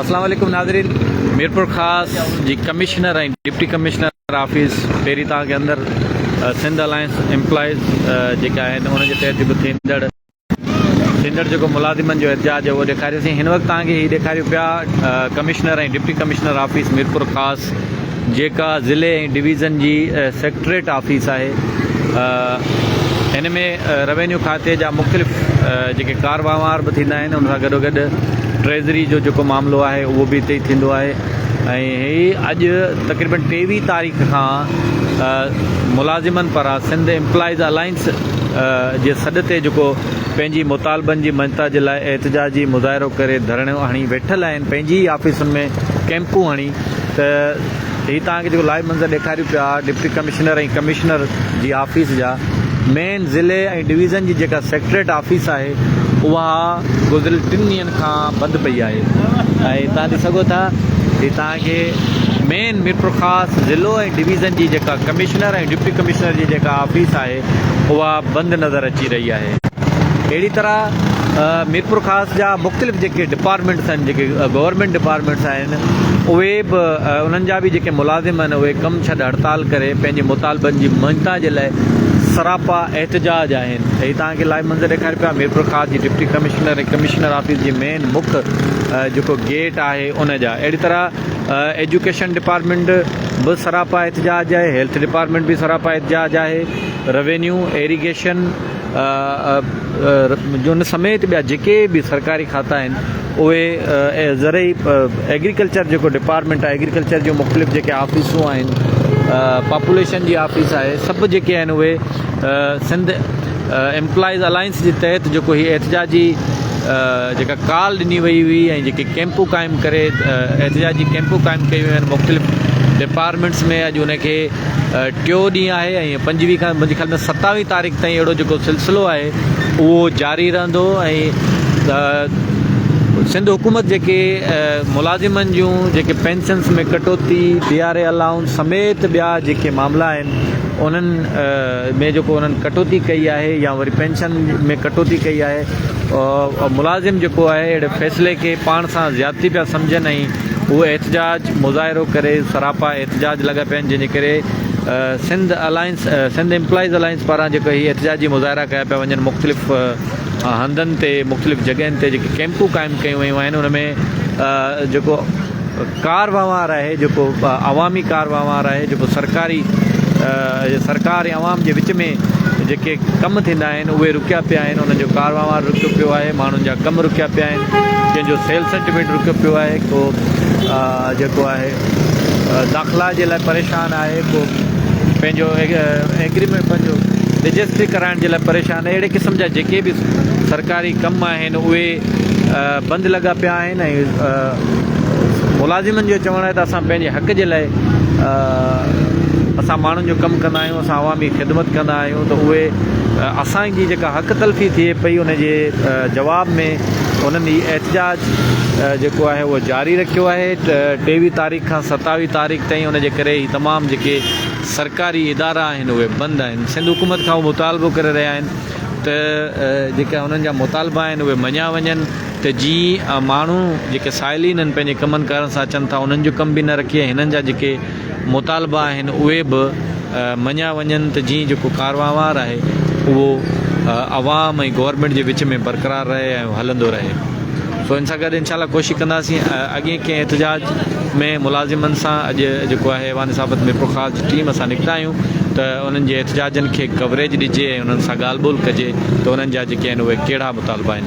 اسلام عليڪم ناظرين ميرپورخاص جي ڪمشنر ۽ ڊپٽي ڪمشنر آفيس پهرين توهان کي اندر سنڌ الائنس امپلائيز جيڪا آهن ان جي تحت جيڪو ٿيندڙ ٿيندڙ جيڪو ملازمن جو احتجاج اهو ڏيکاريوسين هن وقت توهان کي هي ڏيکاريون پيا commissioner ۽ deputy commissioner office Mirpurkhas جيڪا ضلعي ۽ ڊويزن جي سيڪريٽريٽ آفيس آهي هن ۾ روينيو کاتي جا مختلف جيڪي ڪار وهنوار به ٿيندا آهن ان سان گڏو گڏ ٽريزري جو جيڪو معاملو آهي اهو به هتي ئي ٿيندو آهي ۽ هي اڄ تقريبن 23 تاريخ کان ملازمن پاران سنڌ امپلائيز الائنس جي سڏ تي جيڪو پنهنجي مطالبن جي مڃتا جي لاء احتجاجي مظاهرو ڪري ڌرڻو هڻي ويٺل آهن پنهنجي ئي آفيسن ۾ ڪئمپون هڻي ته هي توهان کي جيڪو لائيو منظر ڏيکاريون پيا ڊپٽي ڪمشنر ۽ ڪمشنر جي آفيس جا مين ضلعي ۽ ڊويزن جي جيڪا سيڪريٽريٽ آفيس آهي اها گذريل ٽن ڏينهن کان بند پئي آهي ۽ توهان ڏسي سگهو ٿا هي توهان کي مين ميرپورخاص ضلعو ۽ ڊويزن جي جيڪا ڪمشنر ۽ ڊپٽي ڪمشنر جي جيڪا آفيس آهي اها بند نظر اچي رهي آهي اهڙي طرح ميرپورخاص جا مختلف جيڪي ڊپارٽمينٽس آهن جيڪي گورنمينٽ ڊپارٽمينٽس آهن اهي به انهن جا به جيڪي ملازم آهن اهي ڪم ڇڏ هڙتال ڪري پنهنجي مطالبن جي مڃتا جي لاء سراپا احتجاج آهن هي توهان کي لائيو منظر ڏيکاريون پيا ميرپورخاص جي ڊپٽي ڪمشنر ۽ ڪمشنر آفيس جي مين مک جيڪو گيٽ آهي ان جا اهڙي طرح ايجوڪيشن ڊپارٽمينٽ به سراپا احتجاج آهي هيلٿ ڊپارٽمينٽ به سراپا احتجاج آهي روينيو ايريگيشن ان سميت ٻيا جيڪي به سرڪاري کاتا آهن اهي زرعي ايگريڪلچر جيڪو ڊپارٽمينٽ آهي ايگريڪلچر جون مختلف جيڪي آفيسون آهن پاپوليشن جي آفيس آهي سڀ جيڪي آهن اهي سنڌ امپلائيز الائنس جي تحت جيڪو هي احتجاجي جيڪا ڪال ڏني وئي هئي ۽ جيڪي ڪيمپون قائم ڪري احتجاجي ڪيمپون قائم ڪيون ويون آهن مختلف ڊپارٽمينٽس ۾ اڄ ان کي ٽيو ڏينهن آهي ۽ پنجويهه کان منهنجي خيال ۾ ستاويهه تاريخ تائين اهڙو جيڪو سلسلو آهي اهو جاري رهندو ۽ سنڌ حڪومت جيڪي ملازمن جون جيڪي پينشنس ۾ ڪٽوتي ڊي آر اي الاؤنس سميت ٻيا جيڪي معاملا آهن انهن ۾ جيڪو انهن ڪٽوتي ڪئي آهي يا وري پينشن ۾ ڪٽوتي ڪئي آهي ملازم جيڪو آهي اهڙي فيصلي کي پاڻ سان زيادتي پيا سمجهن ۽ اهو احتجاج مظاهرو ڪري سراپا احتجاج لڳا پيا آهن جنهن جي ڪري Sindh alliance Sindh employees alliance پاران جيڪو هي احتجاجي مظاهرا ڪيا پيا وڃن مختلف هنڌن تي مختلف جڳهين تي جيڪي ڪيمپون قائم ڪيون ويون آهن ان ۾ جيڪو ڪار وهنوار آهي جيڪو عوامي ڪار وهنوار آهي جيڪو سرڪاري سرڪار ۽ عوام جي وچ ۾ جيڪي ڪم ٿيندا آهن اهي رڪيا پيا آهن انهن جو ڪار وهنوار رڪيو پيو آهي ماڻهن جا ڪم رڪيا پيا آهن ڪنهن جو سيل سرٽيفڪيٽ رڪيو پيو آهي ڪو جيڪو آهي داخلا جي لاء پريشان آهي ڪو پنهنجو ايگريمينٽ پنهنجو رجسٽري ڪرائڻ جي لاء پريشان آهي اهڙي قسم جا جيڪي به سرڪاري ڪم آهن اهي بند لڳا پيا آهن ۽ ملازمن جو چوڻ آهي ته اسان پنهنجي حق جي لاء اسان ماڻهن جو ڪم ڪندا آهيون اسان عوامي خدمت ڪندا آهيون ته اهي اسان جي جيڪا حق تلفي ٿئي پئي ان جي جواب ۾ انهن هي احتجاج جيڪو آهي اهو جاري رکيو آهي 23 تاريخ کان 27 تاريخ تائين ان جي ڪري هي تمام جيڪي سرڪاري ادارا آهن اهي بند آهن سنڌ حڪومت کان هو مطالبو ڪري رهيا آهن ته جيڪا انهن جا مطالبا آهن اهي مڃيا وڃن ته جي ماڻهو جيڪي سائلين آهن پنهنجي ڪمن ڪارن سان اچن ٿا انهن جو ڪم به نه رکي ۽ هنن جا جيڪي مطالبا آهن اهي به مڃيا وڃن ته جيئن جيڪو ڪاروهنوار آهي اهو عوام ۽ گورنمينٽ جي وچ ۾ برقرار رهي ۽ هلندو رهي سو ان سان گڏ انشاء الله ڪوشش ڪنداسين اڳئين ڪنهن احتجاج ۾ ملازمن سان اڄ جيڪو آهي ايوان صحافت ميرپورخاص جي ٽيم اسان نڪتا آهيون ته انهن جي احتجاجن کي ڪوريج ڏجي ۽ انهن سان ڳالهه ٻولهه ڪجي ته انهن جا جيڪي آهن اهي ڪهڙا مطالبا آهن.